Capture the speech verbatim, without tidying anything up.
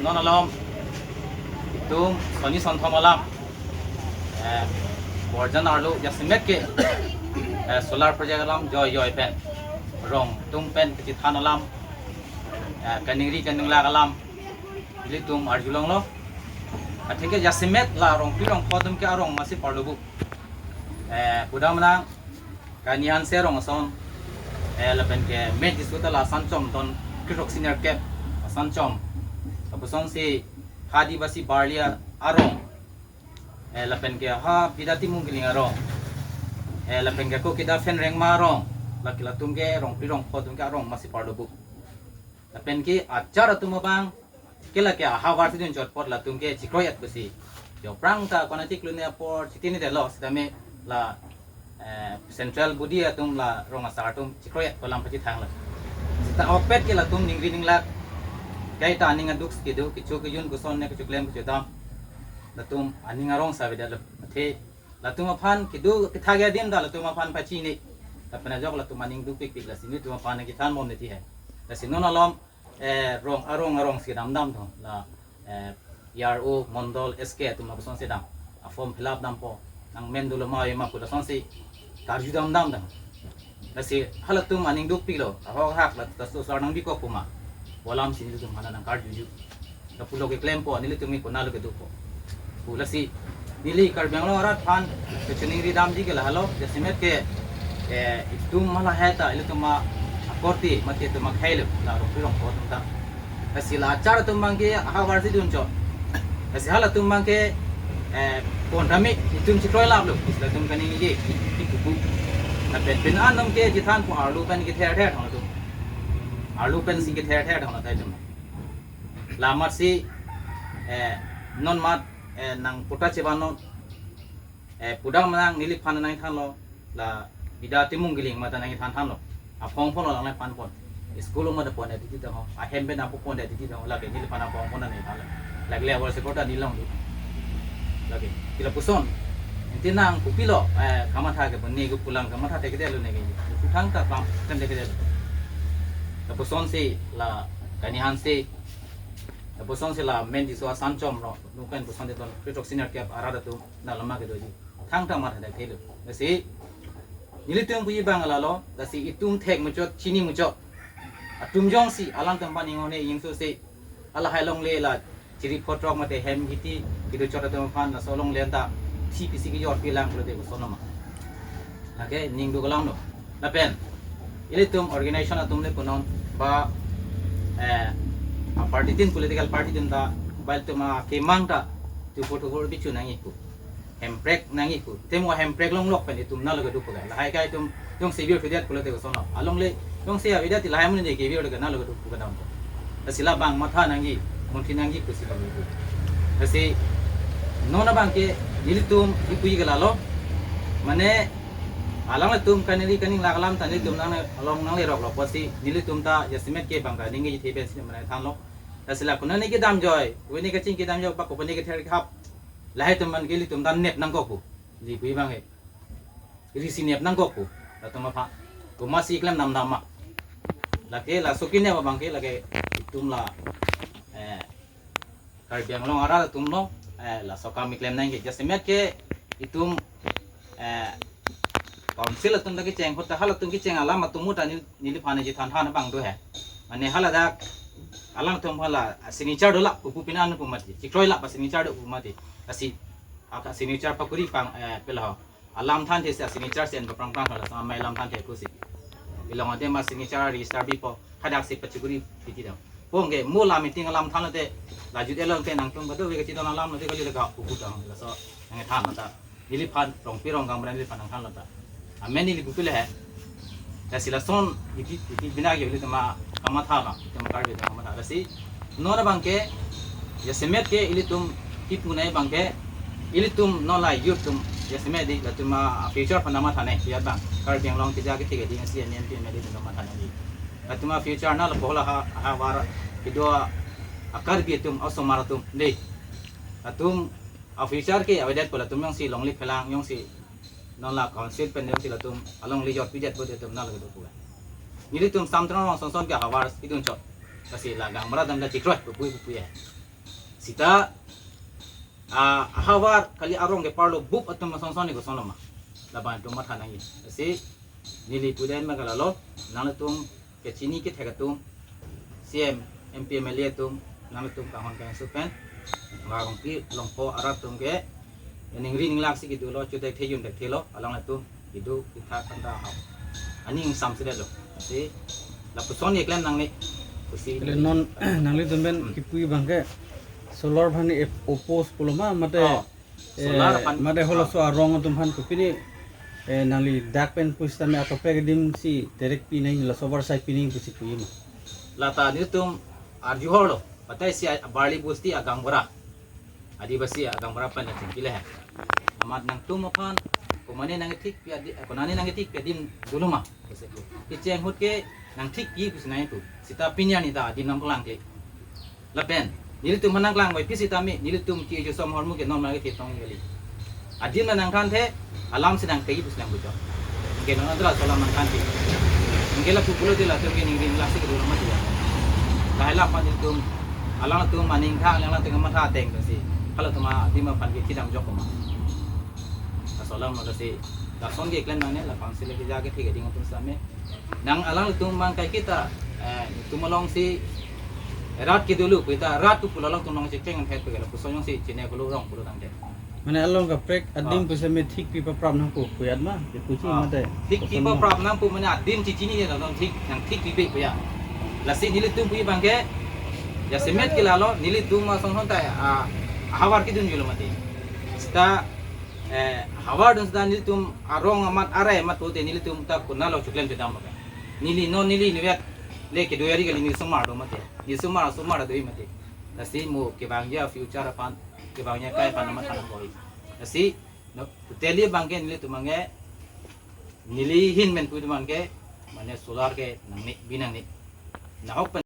Non alom itum soni sonthom alam, eh, borjan arlo jasemet ke, eh, solar project alam joi joi pen rong atum pen kachethan alam, eh, kaningri kaninglak alam ilitum arjulonglo. Atheke jasemet la rongpi rongpho atum ke arong masi parlo bu. Eh, pudam nang Kanihan se rong ason, eh, lapen ke me disu ta la Sanchom don Krithrok Senior Kep Sanchom. Lapuson si Hadi Basi Barlia arong. Eh, lapen ke ha Bida Timung Kiling arong. Eh, lapen ke ko kida Phen Rengma arong. Lake latum ke rongpi rongpho atum ke arong masi parlo bu. Lapen ke achar atum abang ke lake ahavar si dun chot apot latum ke chikroyat pusi. Jo prang ta kona chiklo ne apor chitini delo sitame la, eh, central body atum la rong asar atum chikroyat kolam pachethang lo. Sita opet ke latum ningri ninglak kaita aning aduk kedo, kecho kejun, koson ne kecho klem kecho dam. Latum aning arong sabi dalo. Athe latum aphan kedo kethak adim ta latum aphan pachini. Lapen ajok latum aning dukpikpik, lasi nelitum aphan kechethan bom ne ti he. Lasi non alom, eh, rong arong arong si dam dam tho la, eh, E R O, Mondol, S K atum lapuson si dam. A form fill up dampo. Nang men dolo ma ema pu lason si karju dam dam dam. Lasi halatum aning dukpiklo. Ahok hak la ta so sar nang bikok kuma. Bolam si nelitum hana nang karjuju. Lapulo keklempo, nelitum ke konatlo kedopo pu. Lasi neli Karbi Anglong arat aphan kachiningri damji ke lahelo, jasemet ke, eh, itum ma lahai ta ilitum akorte mate itum akhei lo, la rongpi rongpho atum ta. Lasi la achar atum abang ke ahavar si dun chot. Lasi halatum abang ke, eh, pon tame itum chikroilaplo, lasi latum kaningje, ipupu. Lapen pini atum ke chethanpo arlo pen kether ther thang latum. Arlo pen si kether ther thang latum. Lamat si, eh, non mat, eh, nang puta cheban non, eh, pudam nang neliphan nangthanlo, la Bida Timung Kiling mata nangthan thanlo. Aphong phonlo lang nangphan pon. School mata pon titi tang ho. Ahem pen apo pon titi tang ho. Lake neliphan aphong phon nangthanlo. Lake le awal sekolah ta nelong tu. Lake. Ti lapuson. Enti nang kopilo, eh, kamatha ke pon ne ko pulang kamatha te kedelo ne ke. Kuthang ta pam kan te kedelo. Lapuson si la Kanihan si. Lapuson si la men disu Sanchom ro. Nukan puson te ton Krithrok Senior Kep arat atum na lama kedoji. Thangta matha dak thelo. Lasi nelitum puji abang lalo, lasi itum thek muchot, chini muchot. Atum jongsi alangtum aphan inghone ingso si, halahai longle la chiri photrok mate hem kiti kedo chot atum aphan laso longle anta si pisi kejor pilang pulote koson ma. Lake ning duk alam lo. Lapen ilitum organization atum le punon ba, eh, a party tin, political party tin ta, ba ilitum akemang ta tupur tupur bichu nangji pu. Hemprek nangji pu. Temo hemprek longlok pen itum nalo keduk pu ga. Lahai kai itum jongsi bir pidet pulote koson lo. Alongle jongsi abidet ti lahai amonit ke bir ke nalo keduk pu kedam. Lasi labang matha nangji, montri nangji pusi bang ibu. Lasi non abang ke nelitum ipuji ke lalo. Mane alanglitum kaningri kaninglak alam ta nelitum nang along nangleroklo pusi nelitum ta jasemet ke bang kaningje the pensi mane thanlo. Lasi la konane kedam joi, konane kaching kedam joi, ba konane kether kehap. Lahai atum abang ke ilitum ta nep nangkok pu. Ipuji abang ke. Risi nep nangkok pu. Latum aphan. Komatsi klem dam dam ma. Lake laso kene abang ke lake itum la, eh, Karbi Anglong arat atum lo, eh, laso akam keklem nangji. Jasemet ke itum, eh, council atum ta kecheng ahut ta halatum kecheng alam atum ahut ta neli, neliphan chethan than abang do he. Mane haladak alangtum hala signature dolap pu pini an pu mati. Chikroilap signature do pu mati. Lasi aka signature pakuri pang, eh, pela ho. Alam thanthe si signature si en paprang prang hala sama alam thanthe kusi. Ilong ate ma signature register bipo, hadak si pachikuri titi dam. Pong ke mo la meeting alam thanlo te, la jut elong te nangtum kado we kachidon alam lo te kali lega uku dam. Laso nangthan mata. Neliphan rongpi rong gaonbura neliphan nangthanlo ta. Amen neli bupil he. Lasi lason iti, iti bina ke ilitum akamatha ba, itum Karbi atum akamatha. Lasi non abang ke, jasemet ke ilitum kipu nai abang ke, ilitum non la youth atum jasemet di, latum a future aphan matha nai, ya abang. Karbi Anglong keja kethe ke ding si M P M L A atum matha nai. Latum a future na lapu la ha, ahavar kedo a Karbi atum, asomar atum, dei. Latum a future ke avedet pu latum jongsi longle phelang, jongsi non la council pen jongsi latum alongle jot pijet pu atum nalo kedo pu. Nelitum Samtron rong son son ke ahavar idun chot. Lasi la gaonbura dam da chikroi pu pu pu ya. Sita, ah, ahavar kali arong ke parlo bup atum asonson ni koson loma. Labang atum matha nangji. Lasi neli puden ma kalalo, nanglitum kechini kethek atum, C M, M P, M L A atum, nanglitum kanghon kangsu pen, Rongpi Rongpho arat atum ke, ningri ninglak si kedolo, chutek thejun tek thelo, alanglitum, kedo, ketha kanta hau. Aning samsede lo. Lasi, lapuson ye klem nangne, pusi. Kali non, nanglitum pen Hmm. kipu abang ke, solar aphan ni ep-, oppose pulo ma, mate, Oh, solar eh, aphan, mate halaso ah. arong atum aphan kopine, eh, nangli dak pen pusitame atoprek adim si terek pinang, laso avarsai pinang pusi puji ma. Lata nelitum arju horlo, batai si a-, Barli bosti agaonbura. Adivasi agaonbura pen la chingki le he. Amat nangtum aphan, komane nangthik pi adi-, konane nangthik pi adim dolo ma. Kecheng ahut ke nangthik pi pusi nangpu. Sita pini arni ta adim nangklang ke. Lapen, nelitum nangklang bai pi sitame, nelitum ke jo som hormu ke non ma ke tong kali. Adim la nangthan the, alam si nangtei pusi nangpuchot. Anke non adra solam nangthan the. Anke lapu pulote latum ke ningri ninglak si kedolo mati ya. Lahai lapan nelitum, alangtum aning thang, alangtum matha ateng si. Halatum adim aphan ke chidam jok ma. Asolam lo si, lason ke klem nangne, lapang si lagi jaga thik ding atum same. Nang alangtum mang kai kita, eh, tum along si rat kedolo, kita rat tu pulo alangtum nong chekeng phet pegala, puson jongsi chine kolo rong pulo tangte. Mane along kaprek adim Ah. pusitame thik pi paprap nangpo, puyat ma, ke puji Ah. mate. Thik pi Koson ma. paprap nangpo mane adim chichini je nang thik, nangthik pi pe puya. Lasi nelitum puji abang ke, jasemet ke lalo, nelitum asonson ta, ah, ahavar kedun jolo mati. Sita, eh, ahavar dun sita nelitum arong amat arai amat pute nelitum ta konatlo choklem chedam abang. Neli non neli nivet le kedo yari kali neli somar do mati. Neli somar, somar do mati. Lasi mo kevangji afuture aphan, kevangji akai aphan amat thanang koi. Lasi, no, totally abang ke nelitum abang ke, neli ahin pen pu atum abang ke, mane solar ke nangne, bi nangne. Nahok pen